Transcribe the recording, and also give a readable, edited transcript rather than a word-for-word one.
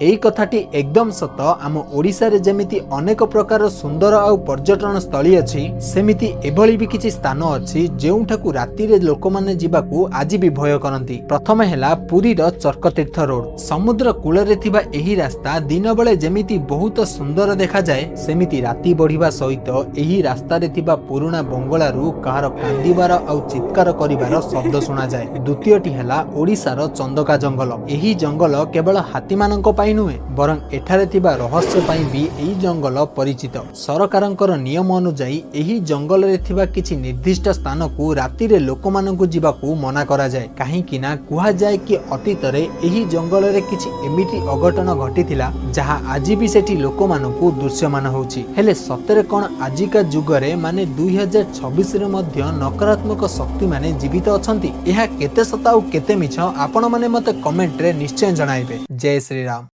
ଏଇ କଥାଟି ଏକଦମ ସତ। ଆମ ଓଡ଼ିଶାରେ ଯେମିତି ଅନେକ ପ୍ରକାର ସୁନ୍ଦର ଆଉ ପର୍ଯ୍ୟଟନ ସ୍ଥଳୀ ଅଛି, ସେମିତି ଏଭଳି ବି କିଛି ସ୍ଥାନ ଅଛି, ଯେଉଁଠାକୁ ରାତିରେ ଲୋକମାନେ ଯିବାକୁ ଆଜି ବି ଭୟ କରନ୍ତି। ପ୍ରଥମେ ହେଲା ପୁରୀର ଚର୍କତୀର୍ଥ ରୋଡ। ସମୁଦ୍ର କୂଳରେ ଥିବା ଏହି ରାସ୍ତା ଦିନବେଳେ ଯେମିତି ବହୁତ ସୁନ୍ଦର ଦେଖାଯାଏ, ସେମିତି ରାତି ବଢିବା ସହିତ ଏହି ରାସ୍ତାରେ ଥିବା ପୁରୁଣା ବଙ୍ଗଳାରୁ କାହାର କାନ୍ଦିବାର ଆଉ ଚିତ୍କାର କରିବାର ଶବ୍ଦ ଶୁଣାଯାଏ। ଦ୍ୱିତୀୟଟି ହେଲା ଓଡ଼ିଶାର ଚନ୍ଦକା ଜଙ୍ଗଲ। ଏହି ଜଙ୍ଗଲ କେବଳ ହାତୀମାନଙ୍କ ପାଇଁ ନୁହେଁ, ବରଂ ଏଠାରେ ଥିବା ରହସ୍ୟ ପାଇଁ ବି ଏହି ଜଙ୍ଗଲ ପରିଚିତ। ସରକାରଙ୍କର ନିୟମ ଅନୁଯାୟୀ ଏହି ଜଙ୍ଗଲରେ ଥିବା କିଛି ନିର୍ଦ୍ଦିଷ୍ଟ ସ୍ଥାନକୁ ରାତିରେ ଲୋକମାନଙ୍କୁ ଯିବାକୁ ମନା କରାଯାଏ, କାହିଁକି ନା କୁହାଯାଏ କି ଅତୀତରେ ଏହି ଜଙ୍ଗଲରେ କିଛି ଏମିତି ଅଘଟଣ ଘଟିଥିଲା, ଯାହା ଆଜି ବି ସେଠି ଲୋକମାନଙ୍କୁ ଦୃଶ୍ୟମାନ ହେଉଛି। ହେଲେ ସତରେ କ'ଣ ଆଜିକା ଯୁଗରେ, ମାନେ 2026ରେ ମଧ୍ୟ ନକାରାତ୍ମକ ଶକ୍ତିମାନେ ଜୀବିତ ଅଛନ୍ତି? ଏହା କେତେ ସତ ଆଉ କେତେ ମିଛ, ଆପଣମାନେ ମୋତେ କମେଣ୍ଟରେ ନିଶ୍ଚୟ ଜଣାଇବେ। ଜୟ ଶ୍ରୀରାମ।